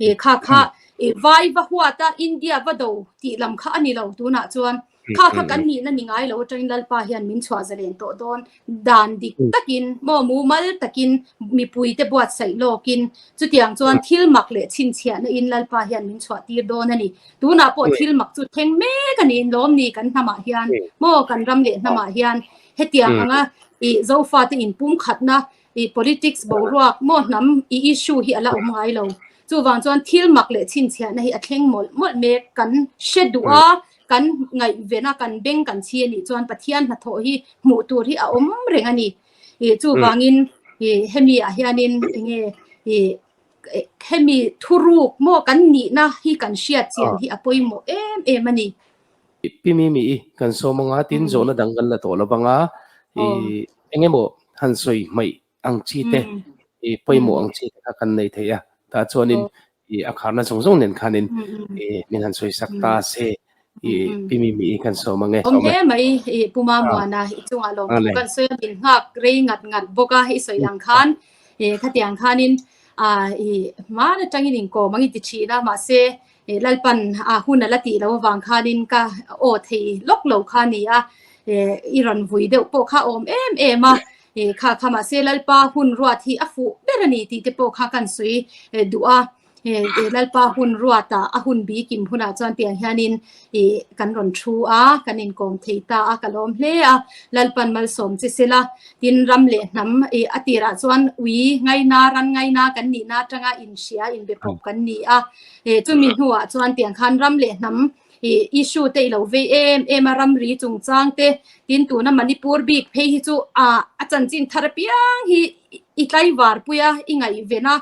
I kha kha i vai va huat a India va do tih lam kha a ni lo tunah chuan Kha kha kan nihna ni ngai lo atangin Lalpa hian min chhuah zalen tawh dawn. Dan dik takin maw mumal takin mipuite buatsaih lawkin chutiang chuan thil mak leh chhinchhiahna in Lalpa hian min chhuah tir dawn a ni. Tunah pawh thil mak chu thleng mek a ni lawm ni kan hnamah hian maw kan ram leh hnamah hian hetiang anga i Zofate inpumkhatna i politics boruak maw hnam i issue hi a la awm ngai lo. Chuvang chuan thil mak leh chhinchhiahna hi a thleng mawlh mawlh mek kan hre duh a, kan ngaihven a, kan beng kan chhi a nih chuan Pathian hnathawh hi hmuh tur hi a awm reng a ni. I chuvangin i hemi ah hianin enge i hemi thuruk maw kan nihna hi kan hriat chian hi a pawimawh em em a ni. Pi Mimi i kan sawm anga tin zawhna dang kan la tawh lo vang a, i engemaw han sawi hmaih ang chi te i pawimawh ang chi te kha kan nei thei a, tah chuanin i a kharna zawng zawng nen khanin i min han sawi sak ta se i pi Mimi i kan sawm ang e. Awm hle mai i Pu Mamuana i chungah lawmthu kan sawi a, min nghak rei ngat ngat bawk a i sawi ang khan i khatiang khanin a i hman atangin inkawm ang i ti thin a, mahse I Lalpan a hun a la tih loh avang khanin ka aw thei lawk lo kha a ni a, i rawn vui deuh pawh kha a awm em em a, kha kha mahse Lalpa hun ruat hi a fuh ber a ni tih te pawh kha kan sawi duh a, Lalpa hun ruatah a hun bikim hunah chuan tiang hianin kan rawn thu a, kan inkawm thei ta a, ka lawm hle a, Lalpan malsawm che sela, tin ram leh hnam a tirah chuan ui ngaina ran ngaina kan nihna atanga inhria inbepawp kan ni a. E chumi hnuah chuan tiang khan ram leh hnam i issue te i lo vei em em a ramri chungchang te tin tuna Manipur bik phei hi chu a a chanchin thar apiang hi i tlaivar pui a i ngaihven a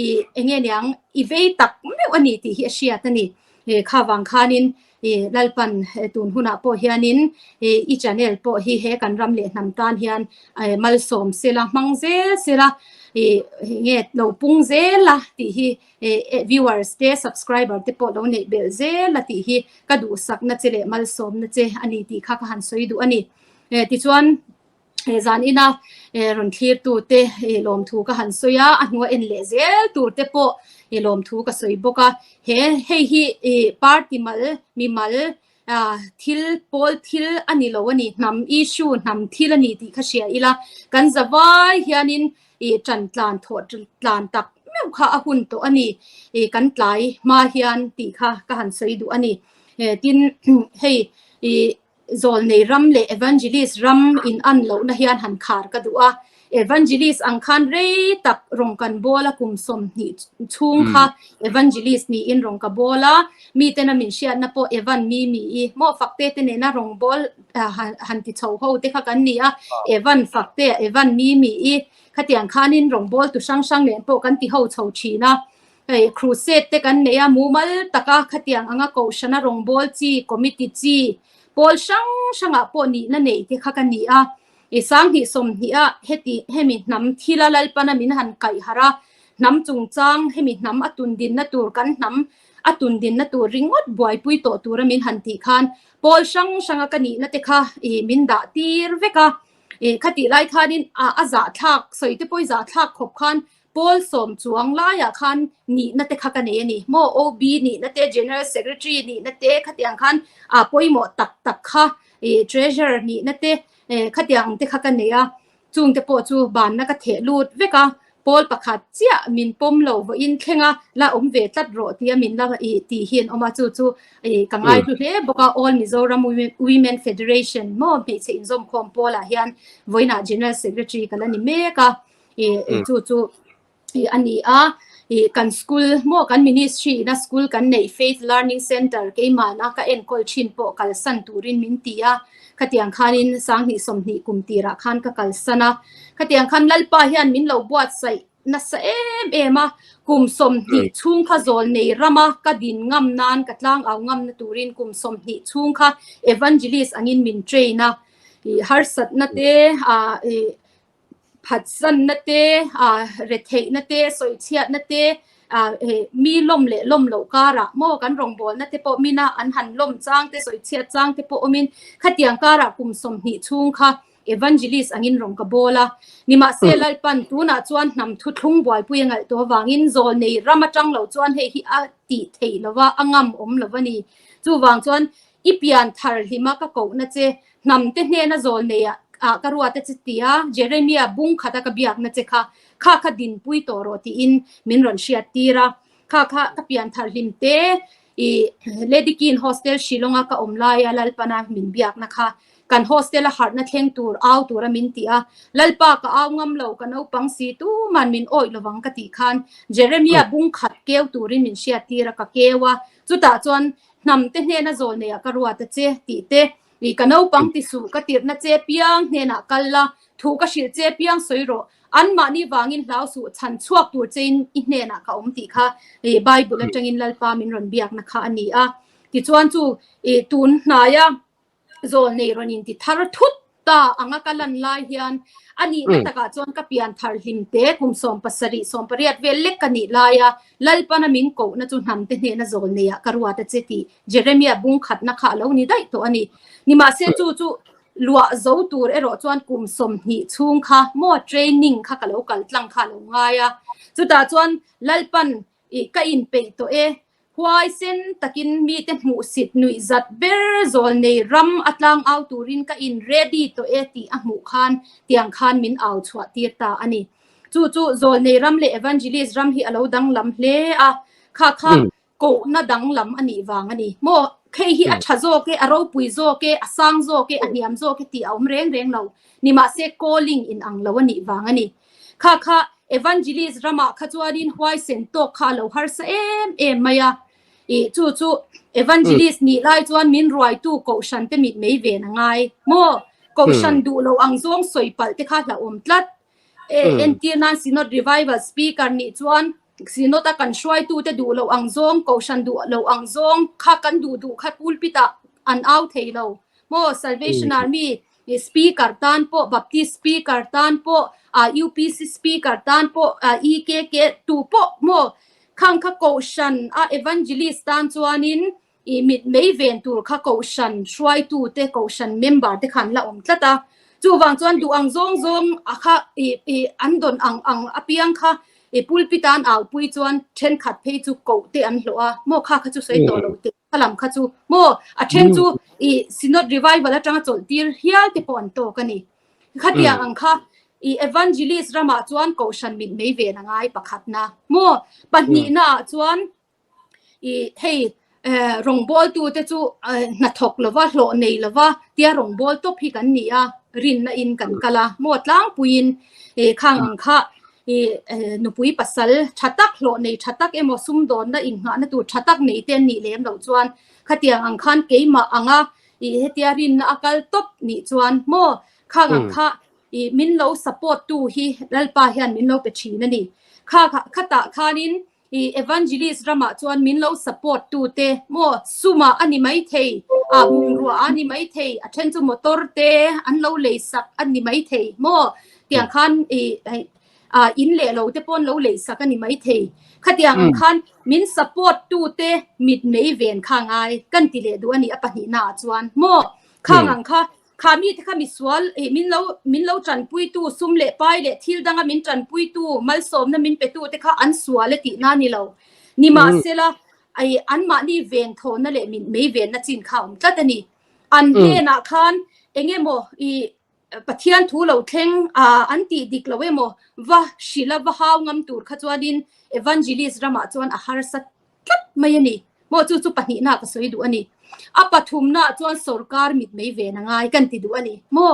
i enge niang i vei tak meuh a ni tih hi a hriat a ni. E kha vang khanin i Lalpan tun hunah pawh hianin i i channel pawh hi he kan ram leh hnam tan hian malsawm sela hmang zel sela i nge lo pung zel a tih hi viewers te subscriber te pawh lo neih belh zel a tih hi ka duhsakna che leh malsawmna che a ni tih kha ka han sawi duh a ni. Tichuan zan ina rawn thlir tu te lawmthu ka han sawi a, a hnua en leh zel tur te pawh lawmthu ka sawi bawk a. He hei hi party mal mimal thil pawl thil a ni lo a ni, hnam issue hnam thil a ni tih kha hria ila kan zavai hianin i ṭan tlan thawh tlan tak meuh kha a hun tawh a ni, i kan tlai hma hian tih kha ka han sawi duh a ni. Tin, hei i Zawlnei ram leh Evangelist ram in an lohna hian han khar ka duh a. Evangelist ang khan rei tak rawng kan bawl a, kum 20 chhung kha Evangelist niin rawng ka bawl a, mitena min hriatna pawh Evan Mimi i maw Fakte te nena rawng bawl han ti chho ho te kha kan ni a, Evan Fakte a Evan Mimi i khatiang khanin rawng bawl tu hrang hrang nen pawh kan ti ho chho thin a, hei crusade te kan nei a, mumal taka khatiang anga kohhrana rawng bawl chi, committee chi, pawl hrang hrangah pawh nihna nei te kha ka ni a. I 2020 a heti hemi hnam thila Lalpana min han kaih harh a, hnam chungchang hemi hnam a tundinna tur kan hnam a tundinna tur ringawt buaipui tawh tura min han tih khan pawl hrang hranga ka nihna te kha i min dah tir vek a. I khatih lai khanin a a zahthlak sawi te pawh i zahthlak khawp khan pawl sawm chuang laiah khan nihna te kha ka nei a ni. Maw OB nihna te, General Secretary nihna te khatiang khan a pawimawh tak tak kha i Treasurer nihna te khatiang ang te kha ka nei a. Chungte pawh chu banna ka theh lut vek a. Pawl pakhat chiah min pawm lo vawiin thleng a, la awm ve tlat rawh tia min la ih tih hi an awm a, chu chu ih ka ngaihlu hle bawk a, All Mizoram Women Federation maw hmeichhe inzawmkhawm pawlah hian vawiinah General Secretary ka la ni mek a, ih chu chu ih a ni a, ih kan school maw kan ministry ina school kan neih Faith Learning Centre keimahna ka enkawl thin pawh kalsan turin min ti a. Khatiang khanin 20 20 kum tirah khan ka kalsan a, khatiang khan Lalpa hian min lo buatsaih nasa em em a, kum 20 chhung kha zawl nei rama ka din ngam nan ka tlang au ngamna turin kum 20 chhung kha evangelist angin min train a, ih harsatna te ah ih phatsanna te, retheihna te, sawichhiatna te, mi lawm leh lawm loh karah maw kan rawngbawlna te pawh mina an han lawm chang te, sawichhiat chang te pawh awmin khatiang karah kum 20 chhung kha evangelist angin rawn ka bawl a. Nimahse Lalpan tunah chuan hnam thuthlung buaipui a ngalh tawh avangin zawl nei ram atang lo chuan hei hi a tih theih lova, a ngam awm lo a ni. Chuvang chuan i pian thar hlima ka kohna che Hnam te hnena zawl nei ah ka ruat a che tia Jeremia bung khata ka biakna che kha, kha kha dinpui tawh rawh tiin min rawn hriat tir a. Kha kha ka pian thar hlim te i Lady Kin Hostel Shillong-a ka awm laia Lalpana min biakna kha kan hostel-a harhna thleng tur au tura min ti a. Lalpa ka au ngam lo, ka naupang si tuman min awih lovang ka tih khan Jeremia bung khat keu turin min hriat tir a, ka keu a. Chutah chuan hnam te hnena zawl neiah ka ruat a che tih te I ka naupang ti suh, ka tirhna che piang hnenah kal la, thu ka hrilh che piang sawi rawh, anmahni vangin hlau suh, chhan chhuak tur chein i hnenah ka awm tih kha i Bible atangin Lalpa min rawn biakna kha a ni a. Tichuan chu i tun hnaia zawl nei rawn inti thar thut ta anga ka lan lai hian a nihna takah chuan ka pian thar hlim te kum 17, 18 vel lek ka nih laia Lalpana min kohna chu hnamte hnena zawl neiah ka ruat a che tih Jeremia bung khatna kha a lo ni daih tawh a ni. Nimahse chu chu luah zo tur erawh chuan kum 20 chhung kha maw training kha ka lo kal tlang kha a lo ngai a. Chutah chuan Lalpan ih ka inpeih tawh e, huaisen takin mite hmuhsit nuih zat ber zawl nei ram a tlang au turin ka in ready tawh e tih a hmuh khan tiang khan min au chhuah tir ta a ni. Chu chu zawl nei ram leh evangelist ram hi a lo danglam hle a, kha kha Kohna danglam a nih vang a ni. Maw, khei hi a tha zawk e, a ropui zawk e, a sang zawk e, a hniam zawk e tih a awm reng reng lo. Nimahse calling in ang lo a nih vang a ni. Kha kha evangelist ramah kha chuanin huaisen tawk kha a lo harsa em em mai a. Ih, chu chu evangelist nih lai chuan min ruaitu kohhran te mit mei ven a ngai. Maw, kohhran duh lo ang zawng sawi palh te kha hlauhawm tlat. E, entir nan Synod Revival Speaker nih chuan Synod a kan hruaitute duh loh ang zawng, kohhran duh loh ang zawng kha kan duh duh kha pulpit ah an au thei lo maw? Salvation Army Speaker tan pawh, Baptist Speaker tan pawh, UPC Speaker tan pawh, EKK tu pawh maw? Khang kha kohhran a Evangelist tan chuanin I mit mei ven tur kha kohhran hruaitute, kohhran member te kha an la awm tlat a. Chuvang chuan duh ang zawng zawng a kha i i an dawn ang ang apiang kha i pulpit a an aupui chuan thenkhat phei chu koh te an hlawh a, maw kha kha chu sawi tawh lo teh kha lam kha chu maw a then chu i Synod Revival atanga chawlh tir hial te pawh an tawk a ni. Khatiang ang kha i Evangelist ramah chuan kohhran mit mei ven a ngai pakhatna maw pahnihna ah chuan I hei rawngbawltu te chu hnathawk lova hlawh nei lova tia rawngbâwl tawp hi kan ni a, rinna in kan kal a, maw tlangpuiin khang ang kha i nupui pasal tha tak hlawh nei tha tak emaw sumdawnna innghahna tur tha tak nei te an nih lem loh chuan khatiang ang khan keimah anga i hetia rinna a kal tawp nih chuan maw khang ang kha i min lo support tu hi Lalpa hian min lo pe thin a ni. Kha khatah khanin I evangelist ramah chuan min lo support tu te maw sumah a ni maithei, ah bungrua a ni maithei, a then chu motor te an lo lei sak a ni maithei maw tiang khan i ah in leh lo te pawh an lo lei sak a ni maithei. Khatiang ang khan min support tu te mit mei ven kha ngai kan ti leh duh a ni a pahnihna ah chuan maw khang ang kha Kha mite kha misual ih min lo min lo tanpuitu sum leh pai leh thil danga min tanpuitu malsawmna min petu te kha an sual e tihna a ni lo. Nimahsela ai anmahni ven thawhna leh min mei venna chin kha a awm tlat a ni. An hnenah khan eng emaw ih. Pathian thu lo thleng an tih dik lo emaw va hrilh a va hau ngam tur kha chuanin evangelist ramah chuan a harsa tlat mai a ni. Maw chu chu pahnihna ka sawi duh a ni. A pathumna chuan sorkar mit mei ven a ngai kan ti duh a ni. Maw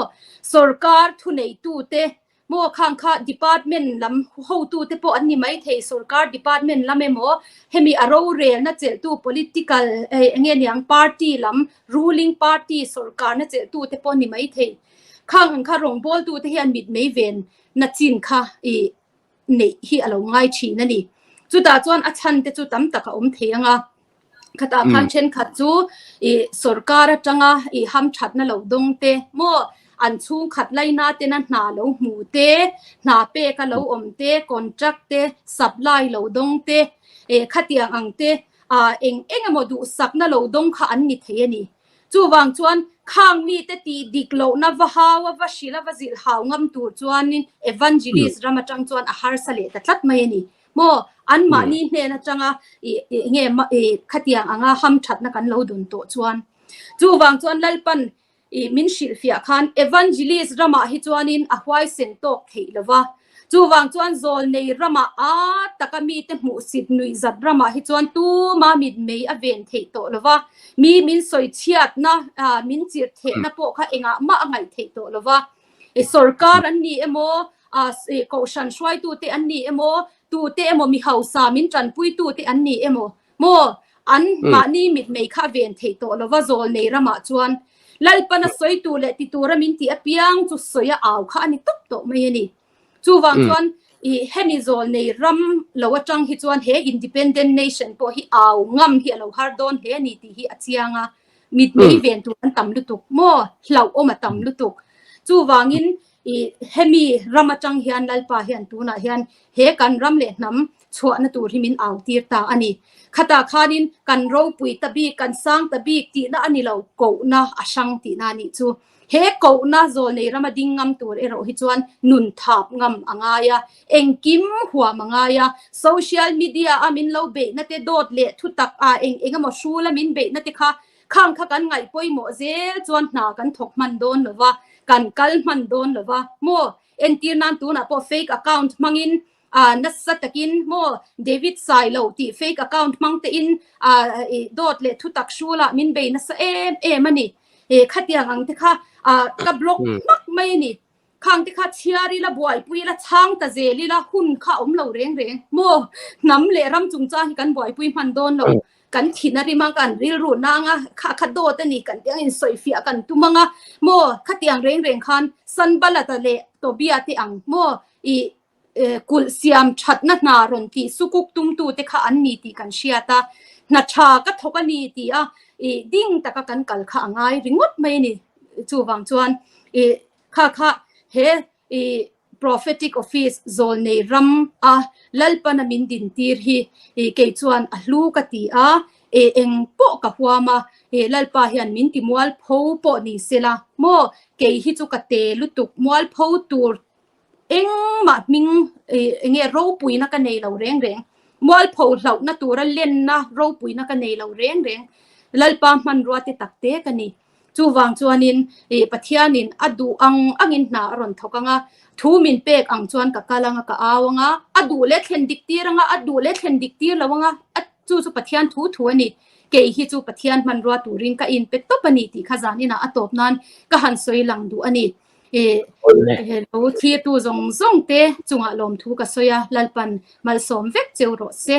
sorkar thuneitute Maw khang kha department lam hotute pawh an ni maithei, sorkar department lam emaw hemi a rorelna chelhtu political eng nge niang party lam ruling party sorkarna chelhtute pawh an ni maithei. Khang ang kha rawngbawltute hian mitmei ven na chin kha ih neih hi a lo ngai thin a ni. Chutah chuan a chhan te chu tam tak a awm thei ang a. Khatah khan thenkhat chu i sorkar atanga i hamthatna lo dawng te maw an chhungkhat laina tena hna lo hmu te, hna peka lo awm te, contract te, supply lo dawng te, eh khatiang ang te ah eng eng emaw duhsakna lo dawng kha an ni thei a ni. Chuvang chuan khang mite tih dik lohna va hau a, va hrilh a, va zilh hau ngam tur chuanin evangelist ram atang chuan a harsa leh ta tlat mai a ni. Maw anmahni hnen atanga i nge i khatiang anga hamthatna kan lo dun tawh chuan chuvang chuan Lalpan i min hrilhfiah khan evangelist ramah hi chuanin a huaisen tawk theih lova chuvang chuan zawlnei ramah a taka mite hmuhsit nuihzat ramah hi chuan tuma mitmei a ven theih tawh lova mi min sawichhiatna min chirh thehna pawh kha engah mah a ngaih theih tawh lova i sorkar an ni emaw Kohhran hruaitute an ni emaw, tute emaw mi hausa min tanpuitute an ni emaw maw an mahni mitmei kha a ven theih tawh lova zawlnei ramah chuan Lalpana sawi tur leh ti tura min tih apiang chu sawi a au kha a ni tawp tawh mai a ni. Chuvang chuan i hemi zawlnei ram lo atang hi chuan he independent nation pawh hi au ngam hi a lo har dawn hle a ni tih hi a chiang a. Mitmei ven tur an tam lutuk maw hlauhawm a tam lutuk. Chuvangin I hemi ram atang hian Lalpa hian tunah hian he kan ram leh hnam chhuahna tur hi min au tir ta a ni. Khatah khanin kan ropui ta bik, kan sang ta bik tihna a ni lo, kohna a hrang tihna a nih chu. He kohna zawlnei rama ding ngam tur erawh hi chuan nun thap ngam a ngai a, engkim huam a ngai a. Social media a min lo beihna te dawt leh thutak a eng eng emaw hrula min beihna te kha Khang kha kan ngaih pawimawh zel chuan hna kan thawk hman dawn lo va, kan kal hman dawn lo va maw? Entir nan tunah pawh fake account hmangin ah nasa takin maw David Sailo tih fake account hmang tein ah dawt leh thutak hrulah min bei nasa em em a ni. Khatiang ang te kha ah ka block hmak mai a ni. Khang te kha chhiar ila, buaipui ila, chhang ta zel ila, hun kha awm lo reng reng maw? Hnam leh ram chungchang hi kan buaipui hman dawn lo. Kan thin a rim a, kan rilru nang a, kha kha dawt a ni, kan tiang insawifiah kan tum ang a maw? Khatiang reng reng khan Sanbalata leh Tobia te ang maw? I kulh siam thatna hna rawn tih sukuk tumtute kha an ni tih kan hriat a, hna tha ka thawk a ni tih a i ding taka kan kal kha a ngai ringawt mai a ni. Chuvang chuan i kha kha he i prophetic office zawlnei ram a Lalpana min din tir hi i kei chuan a hlu ka ti a, e eng pawh ka huam a, e Lalpa hian min ti mualpho pawh ni sela maw kei hi chu ka te lutuk mualpho tur Engmah hming enge ropuina ka nei lo reng reng. Mualpho hlauhna tura lenna ropuina ka nei lo reng reng. Lalpa hmanrua te tak te ka ni. Chuvang chuanin Pathianin a duh ang angin hna a rawn thawk ang a, thu min pek ang chuan ka kal ang a, ka au ang a, a duh leh thlen dik tir ang a, a duh leh thlen dik tir lo ang a, chu chu Pathian thu thu a ni. Kei hi chu Pathian hmanrua turin ka inpe tawp a ni tih kha zaninah a tawp nan ka han sawi lang duh a ni. Lo thirtu zawng zawng te chungah lawmthu ka sawi a, Lalpan malsawm vek cheu rawh se.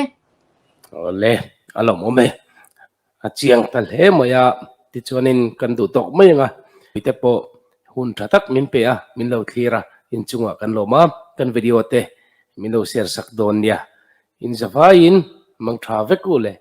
Awle, a lawmawm e. A chiang ta hle mai a, tichuanin kan duh tawk mai ang a. Mite pawh hun tha tak min pe a, min lo thlir a, inchungah kan lawm a, kan video te min lo share sak dawn nia. Inzavaiin mang tha vek u le.